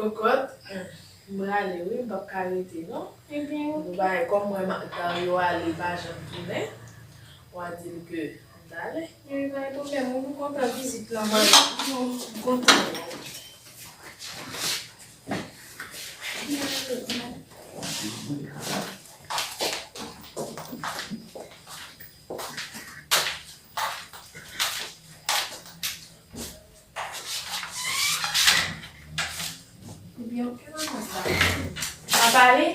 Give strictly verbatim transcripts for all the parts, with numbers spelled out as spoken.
Kokòt, m prale wi, m p ap ka rete non. Ebyen, oke. Bon, bagay, kòm mwen, Dario ale, li pa janm tounen. W a di l ke m t ale. Ebyen, pa gen pwoblèm, wi, m kontan vizit lan. Mwen, m kontan. Ebyen, oke, manman, sa. Pa pale,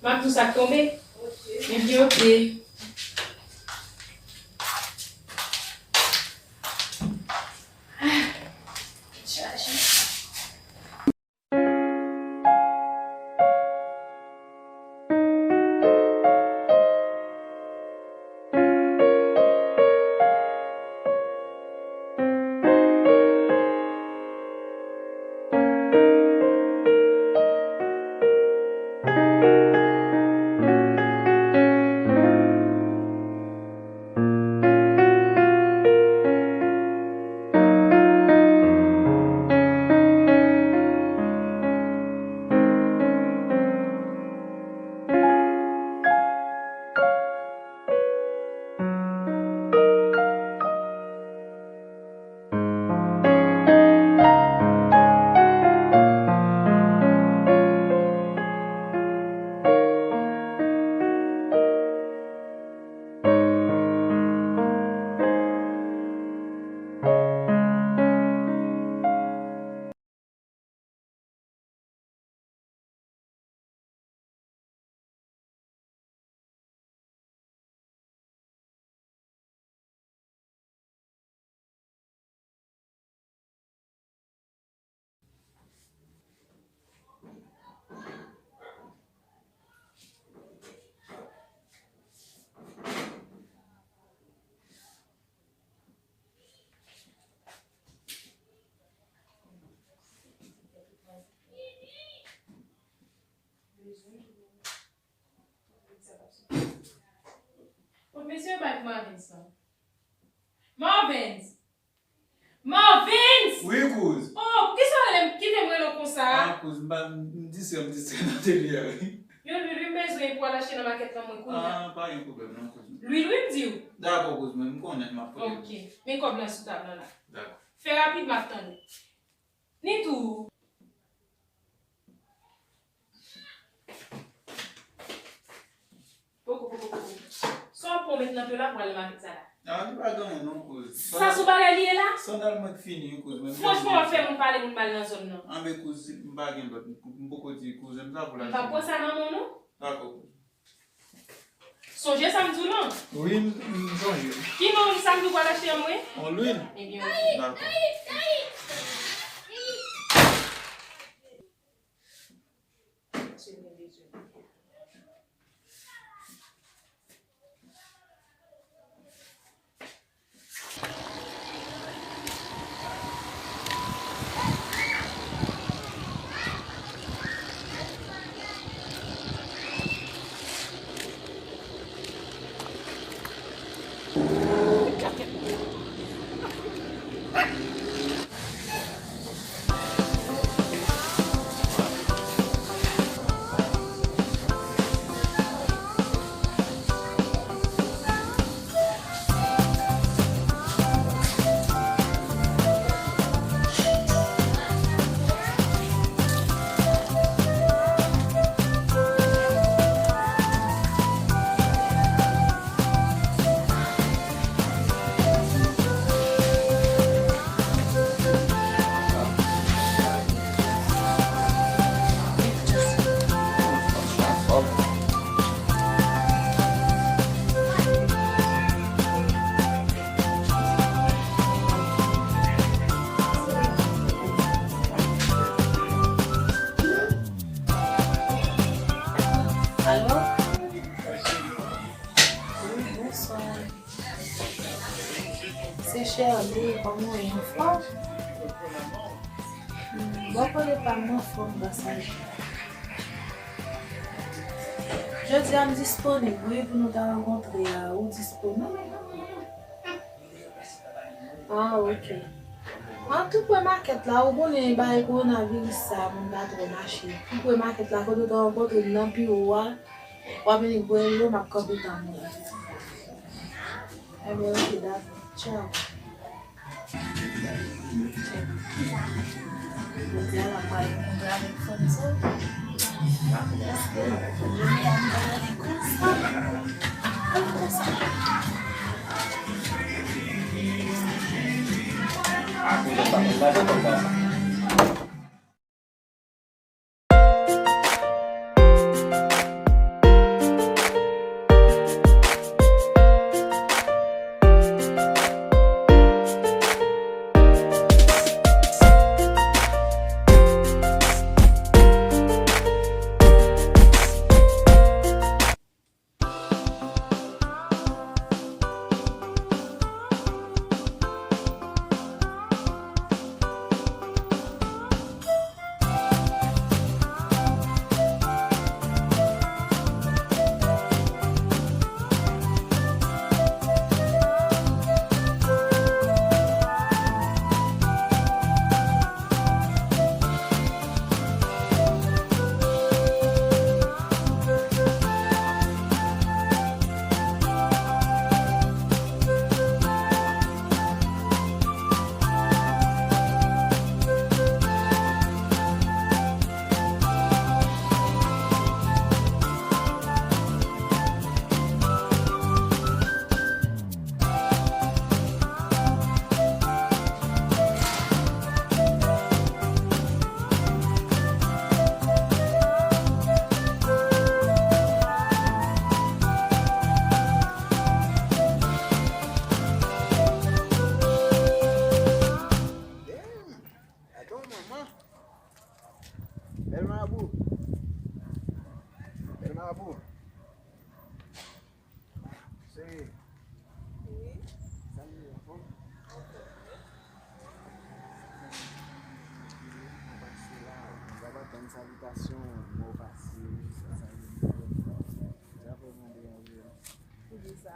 m ap di w sa k tonbe. Oke. Ebyen, oke. Ah, tèt chaje. Kot mesye yo bay pou Marvens lan? Marvens! Marvens! Wi, kouz. Oh, poukisa w rele m, kite m rele w konsa? Ah, kouz, m pa, m distrè, m distrè nan atelier a, wi. Yon lwil, wi, m bezwen pou al achte nan makèt lan mwen kounye a. Ah, pa gen pwoblèm, non, kouz. Lwil, wi, m di w. Dakò, kouz, mwen, m konnen, m ap pote. Ok. Men kòb lan sou tab lan la. Dakò. Fè rapid, m ap tann ou. Nitou. Poko, poko, poko. Sa w pran w met nan pye w la pou al nan makèt sa la? Ah, li pa gen anyen non, kouz. Sa sou bagay li ye la? Sandal mwen k fini, wi, kouz. Franchman, w ap fè moun pale moun mal nan zòn nan. Anben, kouz, m pa gen lòt. M poko di kouzen m sa pou l achte. M p ap pran sa nan men w non. Dakò, kouz. Sonje sa m di w lan? Wi, m, m sonje. Ki non sa m di w pral achte an mwen? On lwil. Ebyen, ok. Dakò. Alo? Wi, bonswa. Se Sherley, kòman w ye, anfòm? Hmm, bò kote pa m, anfòm, gras a Dye. Jodi a m disponib, wi, pou nou ta rankontre a. Ou disponib? Ah, ok. An tou pre makèt la, ou konnen bagay kowonaviris sa, moun pa twò mache. Tou pre makèt la, kote w ta rankontre m nan biwo a, w ap vin gwo yo, m ap kanpe tann ou. Ebyen, oke, dakò. Tchaw. Jodi a la, m pral kontre avèk fanm sa. Paske jounen an m pral ale konsa. Al konsa. Damn! Atann, manman! Bèl mabou! Bèl mabou! Cheri. Wi. Sa l ye, anfòm? Anfòm wi. Mwen pase la, mwen t ap atann salitasyon w, mwen pase, sa, sa, sa. Sa fè mwen deranje w. Poukisa?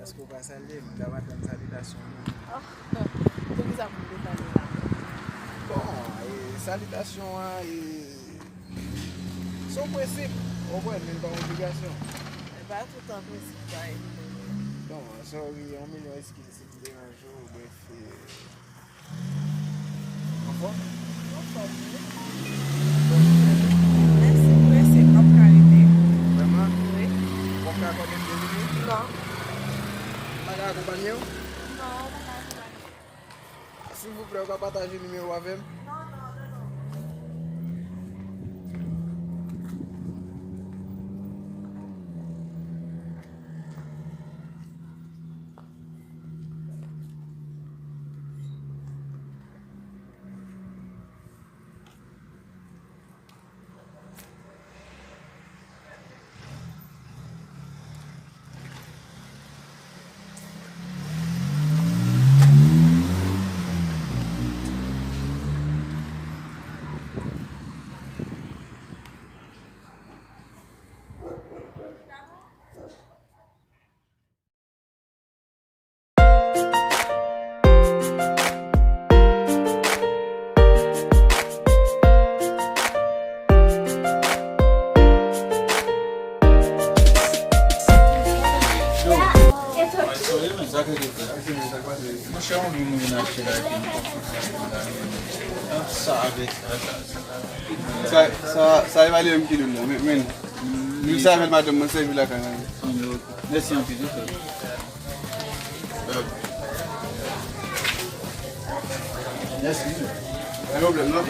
Èske w pa salye m? M t ap atann salitasyon w. Oh, poukisa pou m te salye w la? Bon, e, salitasyon an, e, se yon prensip, w konprann, men l pa yon obligasyon. E pa toutan prensip sa e. Bon, sorry, yon milyon eskiz si m deranje w, brèf, e, Anfòm? Anfòm, wi. Mèsi, mèsi, m ap ka rete. Vrèman? Wi. W ap ka akòde m de minit? Non. M pa ka akonpanye w? Non, ou pa ka akonpanye. Silvouplè, ou ka pataje nimewo avè m? Non, non, non, non. Monchè, yon moun achte la epi m konfyans nan la. Sa avèk sa, sa, sa. Sa, sa, sa e valè m ki dou la, men, men. Lwil sa avèk madanm mwen sèvi lakay mwen. Mèsi anpil, wi, frè. Mèsi. Pa gen pwoblèm, non.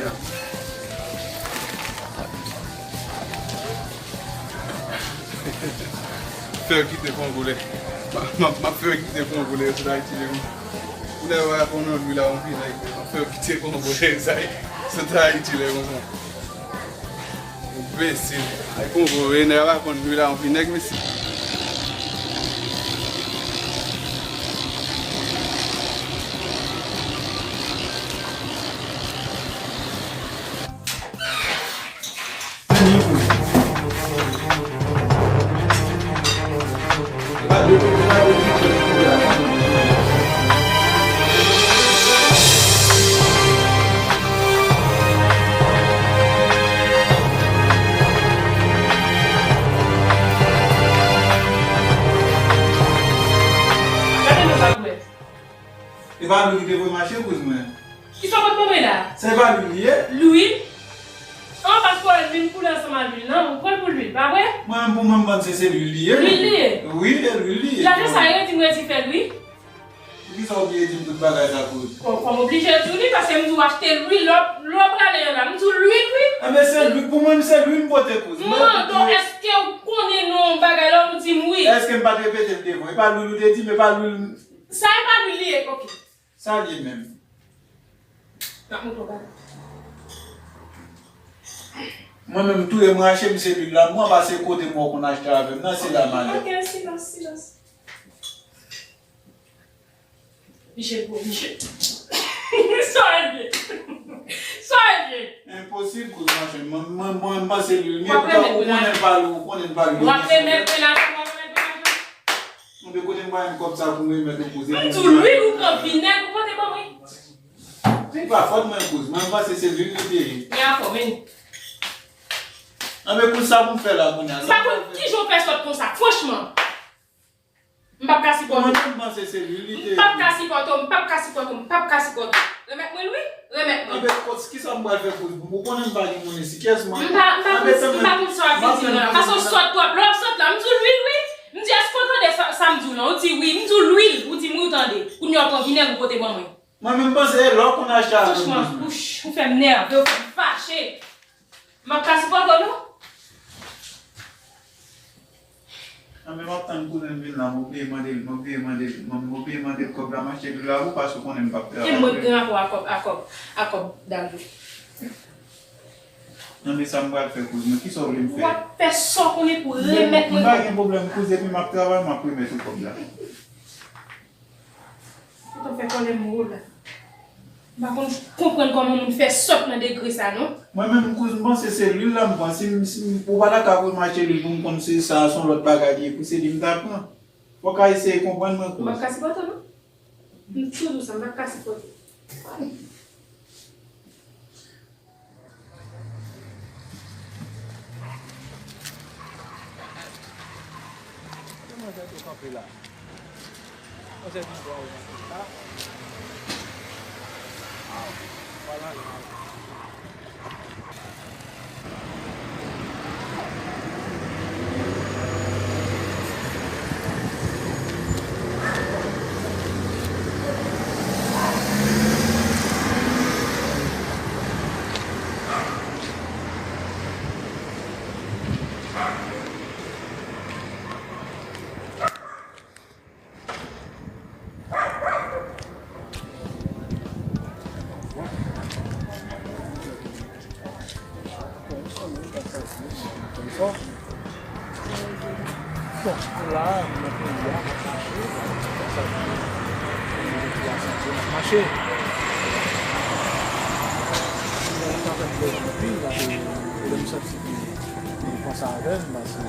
Fè yo kite Kongo lè. M ap, m ap, m ap fè yo kite Kongo lè, yo sot Ayiti lè. Ou lè yo va konn lwi la, yon pinèg. M ap fè yo kite Kongo lè, sa, sot Ayiti lè konsa. Enbesil. Ay, Kongo, e nèg la pa konn lwi la, yon pinèg, mesye. Se pa lwil ki te voye mache, kouz mwen. Kisa w pot ban mwen la? Se pa lwil li ye? Lwil? An, paske w al vin koule ansanm ak lwil lan, ou pran l pou lwil, pa vre? Mwen menm pou mwen, m panse se lwil li ye. Lwil li ye? Wi, e lwil li ye. Lajan sa yo di m redi fè l, wi. Poukisa w oblije di m tout bagay sa, kouz? Bon, fò m oblije di w li, paske m di w achte lwil, lè w, lè w prale yo la, m di w lwil, wi. Enben, se lwil, pou mwen, se lwil m pote, kouz. M mande w, èske w konnen non bagay la, ou di m wi. Èske m pa t repete l devan? E pa lwil ou te di m, e pa lwil. Sa e pa lwil li ye, oke. Sa l ye menm? M ap montre w bagay. Mwen menm, touye m rache m se lwil la. Mwen pase kote m wè w konn achte avè m nan, se la m ale. Oke, silans, silans. Miche gwo, Miche. Sa w ye? Sa w ye? Enposib, kouz, mache. Mwen, mwen, mwen, m panse lwil. W ap remèt mwen lajan. Ou konnen l pa lwil, ou konnen l pa lwil. W ap remèt mwen lajan, w ap remèt mwen lajan. Mwen, kote m ba yon kòb sa pou m remèt ou, kouz? M di w lwil, ou pran vinèg, ou pote ban mwen. Se pa fòt mwen, kouz. Mwen, m panse se lwil li te ye. Li a fò, men. Anben, kouz, sa pou m fè la kounye a? M pa konn kijan w fè sòt konsa, franchman. M p ap ka sipòte w. Mwen menm, m panse se lwil li te ye. M p ap ka sipòte w, m p ap ka sipòte w, m p ap ka sipòte w. Remèt mwen l, wi. Remèt mwen l. Anben, kouz, kisa m pral fè, kouz? Ou konnen m pa gen moun isi. Kiyès mwen? M pa, m pa konn, m pa konn sa w ap vin di m nan la. Paske w sòt twòp. Lè w ap sòt la, m di w lwil, wi. M di, èske w tande sa, sa m di w lan? Ou di wi. M di w lwil. Ou di m wi, w tande. Kounye a w pran vinèg, ou pote ban mwen. Mwen menm, m panse e lè w konn achte avè m. Franchman, bouch, ou fè m nève, ou fè m fache. M ap ka sipòte w, non. Anben, m ap tann kouzen m vin la, m obliye mande l, m obliye mande l, m, m obliye mande l kòb la, m achte lwil la pou, paske w konnen m p ap travay vre. E mwen ki gen rapò a kòb, a kòb, a kòb David? Anben, sa m pral fè, kouz mwen, kisa w vle m fè? W ap fè sa w konnen pou remèt mwen kòb. M pa gen pwoblèm, kouz, epi m ap travay, m ap remèt ou kòb la. Ou t ap fè kòlè m wo la. M pa konn konprann kòman moun fè sòt nan degre sa, non. Mwen menm, kouz, m panse se lwil la m pran. Si m, si m, ou pa ta ka voye m achte lwil pou m konn se sa, se yon lòt bagay li ye, pou se li m ta pran. Fòk a eseye konprann mwen, kouz. M p ap ka sipòte w, non. M tou di w sa, m p ap ka sipòte w. Kòman sa tou kanpe la? Mwen sèvi bwa ou nan kòb la. Aw, pa nan. Bon, la, nan peyi a, n ap mache, sa ki, n ap mache. Sa fè m plezi anpil, paske lè m sòti, li panse avè m, paske m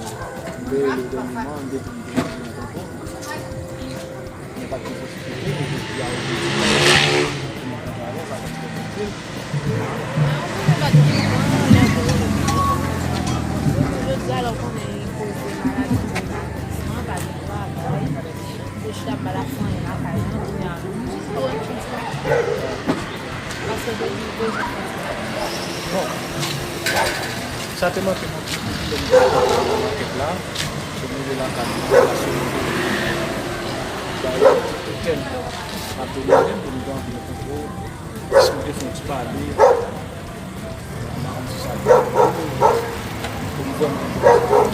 te rele dènyèman, m te di m te nan tonton. Mwen pa t gen posiblite, men depi a ojodi, mwen konn travay, sa fè m trè tranquille. Jodi a la, ou konnen koze maladi, pa gen travay, yo chita pa la fè anyen lakay mwen, kounye a, m jis voye m fè sa. Paske depi koze. Bon, sa te manke m anpil depi lè m te antre nan makèt la. Se m rive lakay mwen, m pase yon bagay, yon ti tèm, m ap demande m pou m te antre nan konpò, si m te fè yon ti pale, m pa konn si sa te pou m vrèman antre nan konpò, m pa konn, m pa konn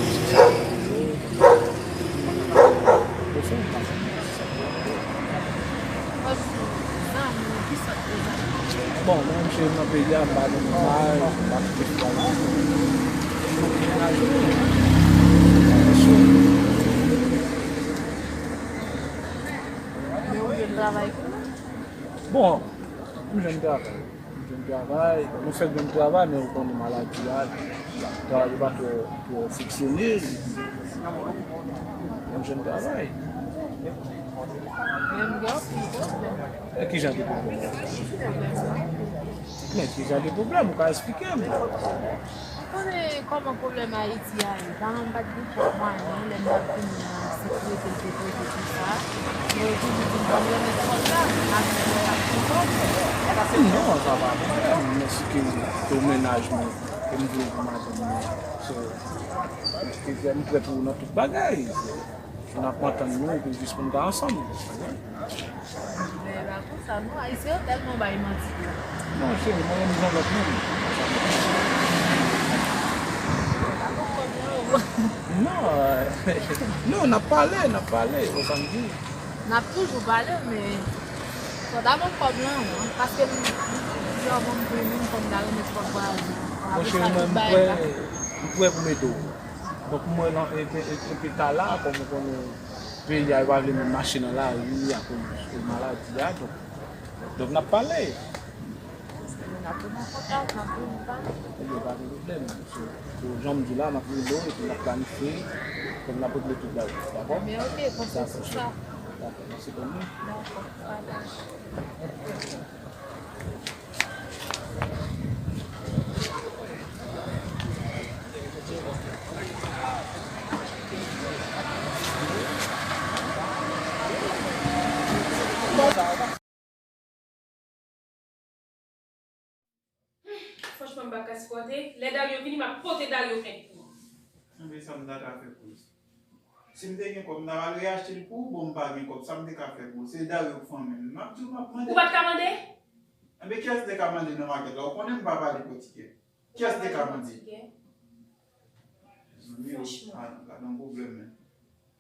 si sa te pou m, bon, mwen menm, se nan peyi a, m pa gen moun la, m pa kite fwa la. Bon, m jwenn travay. M jwenn travay. Nou fèk jwenn travay, men ou konnen maladi a, travay yo pa twò, twò fonksyone. M jwenn travay. Men m gen anpil pwoblèm. E ki jan de pwoblèm? Men ki jan de pwoblèm? Ou ka eksplike m? Ou konnen kòman pwoblèm Ayiti a ye. Paran m pa t gen kòb mwayen lè m t ap vini an. Ti kote l te poze konsa. Men yo toujou di m pa m renmen fòt la. Ak mwen, m ap konprann. Non, sa pa pwoblèm. Men si ke se w mennaj mwen, ke m vle pou madanm mwen. So, eskize m, prè pou w nan tout bagay. N ap antann nou epi jis pou n ta ansanm. Men e pa konsa non, Ayisyen yo tèlman bay manti tou. Non, cheri, mwen menm jan lòt moun. Sa pa pwoblèm. Non, non, n ap pale, n ap pale, ou konprann? N ap toujou pale, men fò ta ban m kòb lan, wi, paske m, m toujou di yo, bon, m vini, m konn ta remèt kòb pa jou. Mon cheri, mwen, m prè, m prè pou m ede w. Donk, mwen, nan, e, e, e, epi ta la, kòm ou konnen, peyi a, yo pa vle moun mache nan lari akoz maladi a. Donk, donk, n ap pale. N ap tou nan kontak, n ap tou nan pale. Ebyen, pa gen pwoblèm. So, so, jan m di la, n ap rele w epi n ap planifye, kòm n ap regle tout bagay. Dakò? Ebyen, oke, konsantre sou sa. Dakò, mèsi pou nou. Dakò, pa gen. Franchman, m pa ka sipòte. Lè Dario vini, m ap pote Dario plent pou ou. Anben, sa m ta ka fè pou li? Si m te gen kòb, m ta pral reyachte l pou ou. Bon, m pa gen kòb, sa m te ka fè pou ou? Se Dario k fanmi m. M ap di w, m ap mande. Ou pa t ka mande? Anben, kiyès te ka mande nan makèt la? Ou konnen m pa pale pòtigè. Kiyès te ka mande? Mezanmi, franchman, pa, pa nan pwoblèm, men.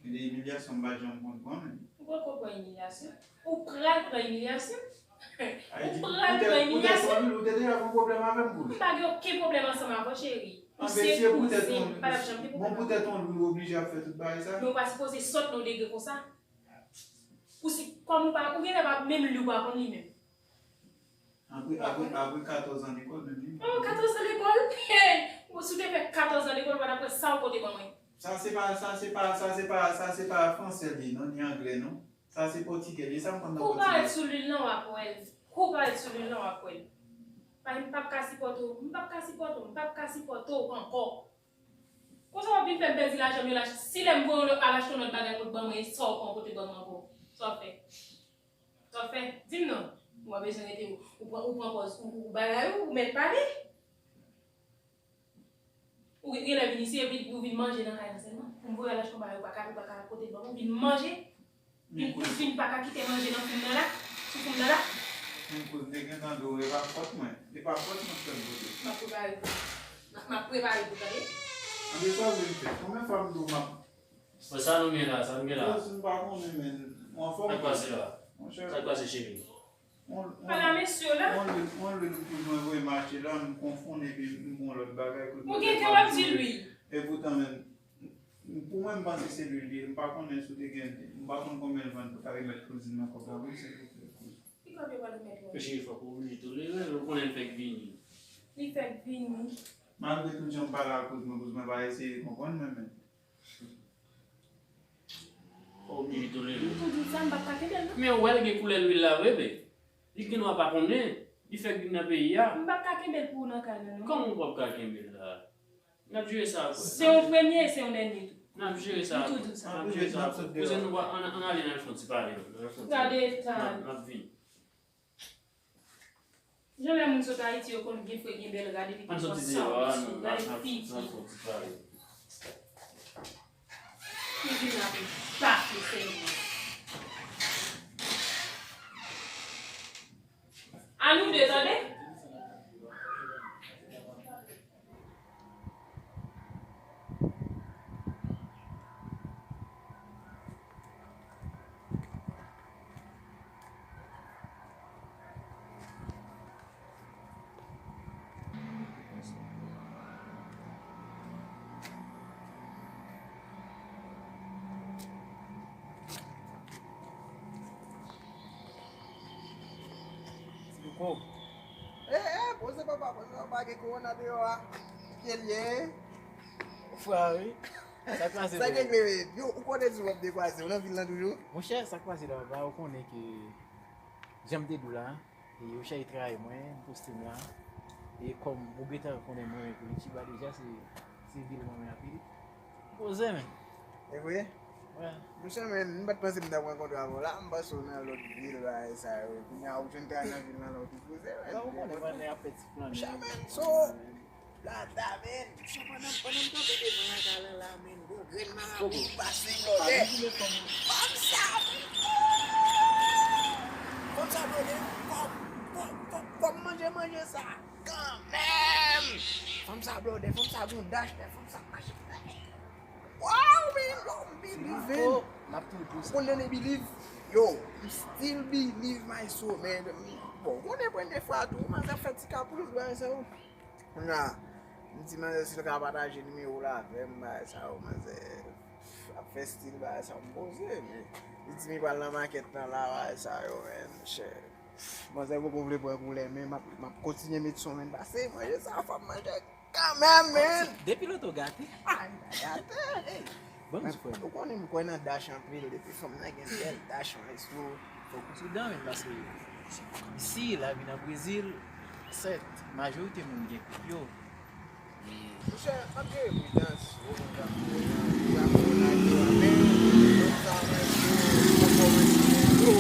Gen de imilyasyon m pa janm konn pran, men. Ou poko pran imilyasyon? Ou pral pran imilyasyon? Ou pral pran imilyasyon? Poutèt yon lwil, ou te deja gen pwoblèm avè m pou li. M pa gen okenn pwoblèm ansanm avè w, cheri. Ou se kouzen m, pa t ap janm gen pwoblèm avè w. Bon, poutèt yon lwil, ou oblije ap fè tout bagay sa? Men ou pa sipoze sot nan yon degre konsa. Ou si, kòm ou pa, ou genlè pa menm li, ou pa konn li menm. Apre, apre, apre katòz an lekòl, menm li. Oh, katòz an lekòl? Hey! Bon, si w te fè katòz an lekòl, ou pa t ap wè sa w pote ban mwen. Sa se pa, sa se pa, sa se pa, sa se pa fransè li ye non, ni anglè non. Sa se pòtigè li ye, sa m konn nan pòtigè. Kou parèt sou lwil lan, w ap wè l. Kou parèt sou lwil lan, w ap wè l. Pa, m p ap ka sipòte w, m p ap ka sipòte w, m p ap ka sipòte w ankò. Konsa w ap vin fè m pèdi lajan m yo la, si lè m voye w al achte yon lòt bagay pou w t ban mwen, e sa w pran pote ban mwen ankò. Sa w ap fè? Sa w ap fè? Di m non. Ou pa bezwen rete, ou, ou pran, ou pran pòz, ou, ou bagay ou, ou mèt pale. Ou gen, genlè vin isi, epi ou vin manje nan kay la sèlman. Pou m voye w al achte yon bagay, ou pa ka, ou pa ka pote ban mwen, ou vin manje. Vin, ou vin pa ka kite manje nan foum nan la, sou foum nan la. Men kouz te gentan di w, e pa fòt mwen. E pa fòt mwen k fè m pote. M ap prepare pou, m ap, m ap prepare pou, tande. Anben sa w vle m fè? Konbyen fwa m di w m ap Bon, sa nou gen la, sa nou gen la? Frans, m pa konnen, men. Ou anfòm? Sa k pase la? Monchè. Sa k pase, cheri? Pale a mesye la. On lwil, on lwil pou mwen voye m achte la, m konfonn epi m gon lòt bagay. Ou gen kè w ap di lwil. Epoutan, men, pou mwen, m panse se lwil li ye. M pa konnen si w te gen, m pa konn konbyen l vann pou ta remèt kouzin nan kòb la. Wi, silvouplè, kouz. Ki kòb yo pral remèt ou? Cheri, fòk ou oblije tolere l, ou konnen l fèk vini. Li fèk vini. Malgre tout jan m pale ak kouz mwen, kouz mwen pa eseye konprann mwen menm. Ou oblije tolere l. M tou di w sa, m p ap ka kenbe l non. Men ou wè l gen koulè lwil la vre, men li gen dwa pa konnen. Li fèk vin nan peyi a. M p ap ka kenbe l pou ou nan kay la non. Kòman ou p ap ka kenbe l la? N ap jere sa apre. Se yon premye, se yon dènye tou. N ap jere sa apre. M tou di w sa. N ap jere sa apre. Kouzen, nou va, ann, ann ale, n al fè yon ti pale. N al fè yon ti pale. Gade eta. N ap, n ap vini. Jan lè moun sot Ayiti, yo konn gen fre, gen bèl rad, epi gen fòs sa w sou, gade figi. Figi la pou pase sèlman. A nou de, tande? Louko. Eh, eh, poze papa, poze papa, gen kowona deyò a. Ki pye l ye? Frè, wi. Sa k pase, frè? Sa k regle, yo, ou konnen di w ap dekwaze, ou nan vil lan toujou? Monchè, sa k pase la, papa, ou konnen ke jan m te di w la, e yo chache trayi mwen, m poste m la. E kòm ou gentan konnen mwen renmen politik la deja, se, se vil mwen renmen anpil. Poze, men. E vre? Monchè, men, m pa t panse m t ap rankontre avè w la. M panse w nan lòt vil, bagay sa yo. Kounye a, ou jwenn travay nan vil nan la, ou tou poze, men. Monchè, men, so, la, la, men, monchè, pandan, pandan m kanpe devan lakay lan la, men, gon grenn marabou ki pase blòdè. Fanm sa, fanm sa blòdè, fò, fò, fò, fò m manje manje sa kanmenm. Fanm sa blòdè, fanm sa gon dach, men fanm sa mache. Wow, man, don't believe, man. Ou konnen believe? Yo, m still believe my soul, man. Bon, ou konnen premye fwa tou, manzè fè ti kapris, bagay sa yo. Kounye a, m di manzè si l ka pataje nimewo l avè m, bagay sa yo, manzè ap fè stil bagay sa yo, m poze, men li di m li pral nan makèt lan la, bagay sa yo, man, monchè. Manzè poko vle pran koulè, men m ap, m ap kontinye met son, men pase manje sa, fò m manje kanmenm, men. Depi lòt ou gate. Ah, m pa gate. Hey, ban m di frè m. Ou konnen m kwè nan dach anpil, depi fanm nan gen bèl dach, yon resto. Fòk ou sou dan, men, paske isi, lavi nan Brezil, sèt, majorite moun gen koup yo. Monchè, m ap jere pridans, ou konprann, pou, pou, pou, pou, pou, men, lòt sa, men, pou, pou, pou, pou,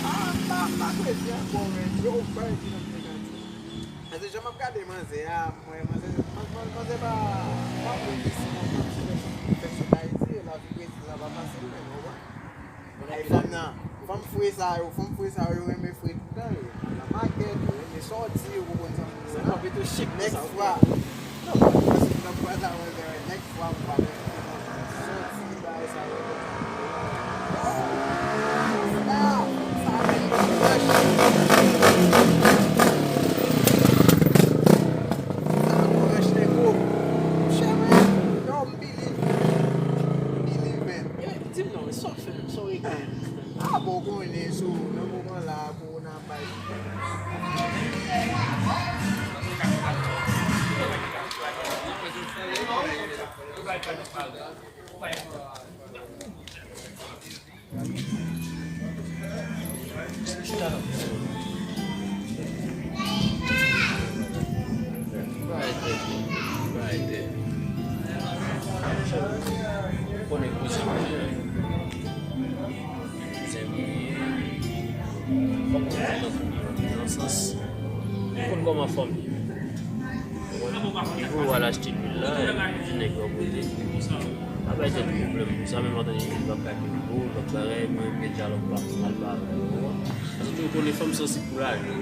ah, m pa, m pa kredi ankò, men, yo, bay ki nan frekans. Paske jan m ap gade manzè a, m wè manzè, man-, man-, manzè pa, pa vle di si nan kòm si fè sot Ayiti, lavi Brezil la pa fasil, men, ou konprann? Ay, fanm nan, fanm fre sa yo, fanm fre sa yo, yo renmen fre toutan, yo nan makèt, yo renmen sòti, yo konprann sa m di la. Sa pa pito chik pou sa, ok. Next fwa, non, paske m nan pral la, mwen, men, next fwa, m pa mèt sòti, bagay sa yo. Oh, sa, sa, sa, Di m non, sa w fè, sa w regle. Ah, bon, konnen sou, nan moman la, kowona bay. Konnen kouzen m ye, kouzen m ye, fòk mwen konn nan sans, konn kòman fanmi. Depi w al achte lwil la, epi nèg yo kote, pa bay tèt ou pwoblèm pou sa, menm lè w tande lwil p ap ka gen gwo, lòt bagay, mwen menm gen dyalòg pa m mal pale. Paske ou konnen fanm sansib pou lajan.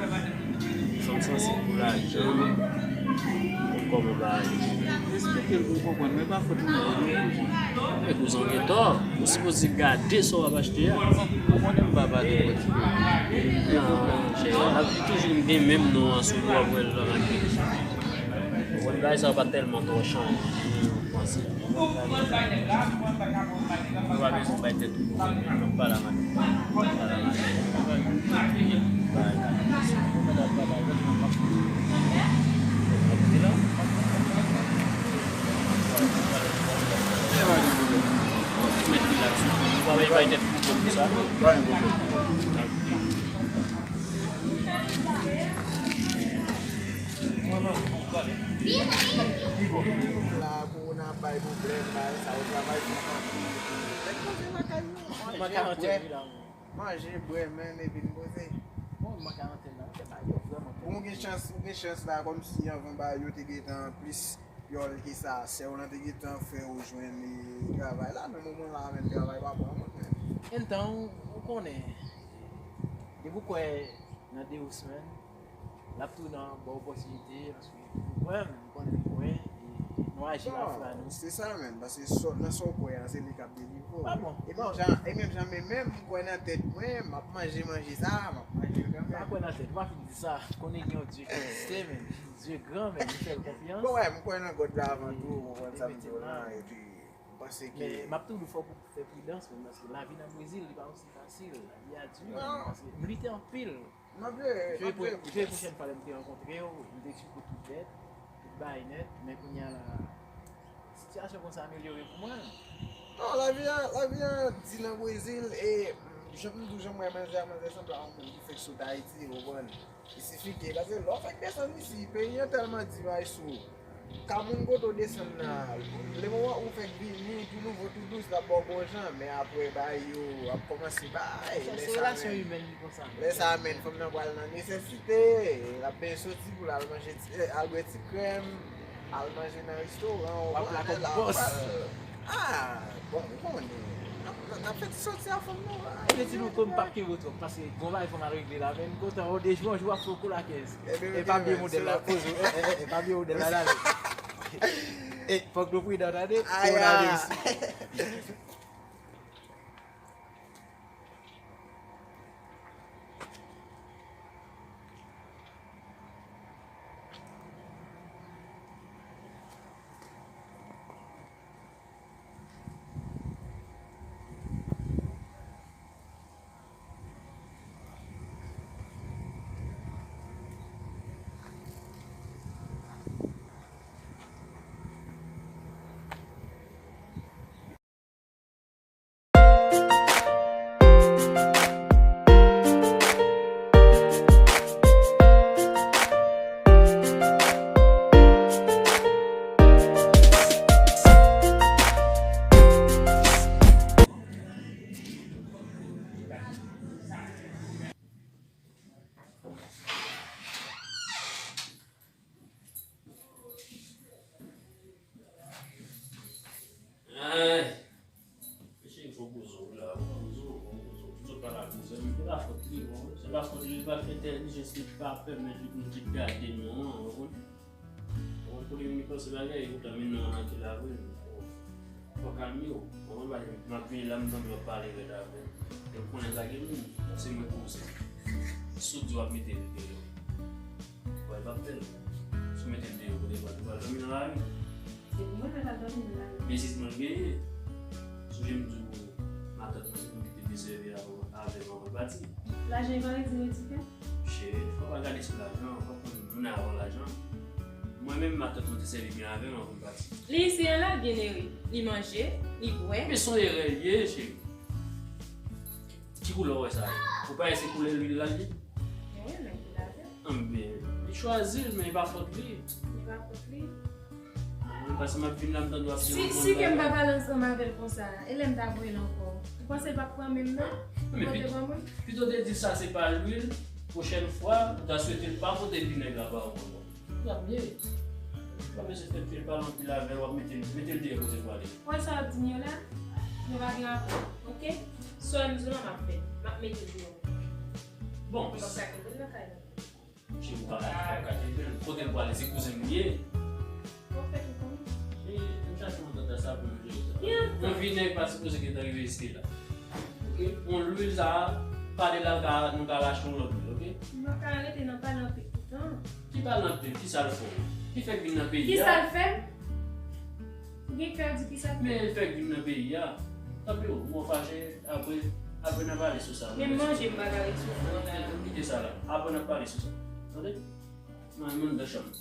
Fanm sansib pou lajan. Pou kòman bagay. Esplike l pou l konprann, men pa fòt mwen. Men kouzen w gen tò. Ou sipoze gade sa w ap achte a. Ou konnen m pa pale pòtikè. Non, monchè, l ap toujou gen menm non an sou li, w ap wè l nan makèt. Ou konn bagay sa yo pa tèlman twò chanje, ou panse. Ou pa bezwen bay tèt ou pwoblèm, non, pa la maten. Pa la maten. Ou pa bezwen bay tèt ou pwoblèm pou sa. La, kowona bay pwoblèm, bagay sa yo, travay fò anpil. Nèg poze lakay yo, manje, bwè, manje, bwè, men, epi n poze. Bon, m an karantèn la, se bagay yo vrèman. Bon, ou gen chans, ou gen chans la, kòmsi anvan bagay yo te gentan plis pyòl ke sa, sè w lan te gentan fè w jwenn, e, travay la, men moman la, men, travay pa bon, men. Antan, ou konnen, depi w kwè nan Deus, men, l ap tou nan ba w opòtinite, paske ou kwè, m konnen li kwè, e nou aji lafwa nou. Se sa menm, paske nan sa w kwè an, se li k ap delivre w. E menm jan, e menm jan, men menm m kwè nan tèt mwen, m ap manje manje sa, m ap manje l kanmenm. Pa kwè nan tèt, ou pa fin di sa, konnen gen yon Dye ki egziste, men Dye gran, men nou fè l konfyans. Bon, wè, m kwè nan God la avan tou, ou konprann sa m di w la, epi m panse ke. Men m ap toujou fè w fè pridans, men paske lavi nan Brezil, li pa osi fasil, lavi a di, men paske m lite anpil. M ap jere, m ap jere pwodui. Jwe pwochèn fwa lè m te rankontre w, m te di w tout nèt, tout bagay nèt, men kounye a la, sitiyasyon konsa amelyore pou mwen. Non, lavi a, lavi a di nan Brezil, e jan m toujou wè manzè a, manzè sanble a yon moun ki fèk sot Ayiti, ou konprann? Li sifike, paske lè w fèk desann isi, peyi an tèlman di bagay sou ou. Ka moun kote w desann nan, lemoman ou fèk vini tou nouvo, tou dous, l ap ba w bon jan, men apre bagay yo ap kòmanse bay. Lè sa, relasyon imèn li konsa. Lè sa, men, fanm nan pral nan nesesite, l ap benyen soti pou l al manje ti, eh, al bwè ti krèm, al manje nan restoran, w ap la kòm bòs. Ah, bon, ou konnen. N ap, n ap fè ti sòti a fanm nan. Mwen te di nou ke m p ap kenbe w twòp, paske gon bagay fò m al regle la, men m kontan wè w de jou an jou w ap fè w kou lakèz. E pa byen modèl la, poze w, e, e, e pa byen modèl la, dale. E, fòk nou pridan, tande, pou nou ale isi. Ay. Mesye, fò poze w la, fò poze w, fò poze w. Tout sa pa la poze, men se pa fòt li, bon. Se pa fòt li, li pa t entèlijans ki pa pèmèt li pou l te gade non an, w konprann? Bon, pou li vin panse bagay, e poutan men non an ki la vre. Fò kalme w. Bon, mwen pa m ap vini la, m tande w ap pale rèd avè m. E w konnen sa gen moun, se mwen koze. Si w di w ap mete l deyò. Wè, l p ap fè l. Si w mete l deyò, kote l pral, li pral dòmi nan lari? Se pou mwen, men l pral dòmi nan lari. Men jis mwen l genyen. Sonje m di w, matant mwen, se mwen ki te desèvi avè m, avè m anvan l pati. Lajan li pa redi redi fè? Cheri, fò pa gade sou lajan, fò konn moun avan lajan. Mwen menm, matant mwen te sèvi byen avè m anvan l pati. Li isi an la, byenere. Li manje, li bwè. Men se yon erè l ye, cheri. Ki koulè w wè sa ye? Ou pa wè se koulè lwil la l ye? Wi, men ki lave. Anben, li chwazi l, men e pa fòt li. E pa fòt li. Mwen, paske m ap vin la, m tande w ap di yon moun bagay. Si, si ke m pa pale ansanm avè l konsa, e lè m ta voye l ankò? Ou panse l p ap pran menm nan? Ou panse pran mwen? Pito w te di sa se pa lwil, pwochèn fwa, ou ta swete l pa pote vinèg la ba ou ankò. L ap byen. Ou pa bezwen fè l pale anpil avè l, w ap mete l, mete l deyò kote l pwale. Ou wè sa w ap di m yo la? Yo pa gen rapò, oke? Sa w di m la, m ap fè. M ap mete l deyò. Bon. Mwen pa ka kenbe l nan kay la. Cheri, ou pa ka, ou pa ka kenbe l. Kote l pwale, se kouzen m li ye. Ou fè ki konnen? Cheri, m chache yon tanta sa pou nou jere sa. Yon vinèg pa sipoze gentan rive jiske la. Oke? Yon lwil sa a, pa de la, nou ka, nou ka rache yon lòt lwil, oke? M pa ka rete nan pale anpil tan. Ki pale anpil? Kisa l fè w? Ki fè k vin nan peyi a? Kisa l fè? Ou gen kè di kisa l fè? Men l fè k vin nan peyi a. Tanpri, ou fache, apre, apre n a pale sou sa. Menm manje m pa ka ret sou fò la. Kite sa la. Apre n a pale sou sa. Tande? Mwen, mwen nan chanm.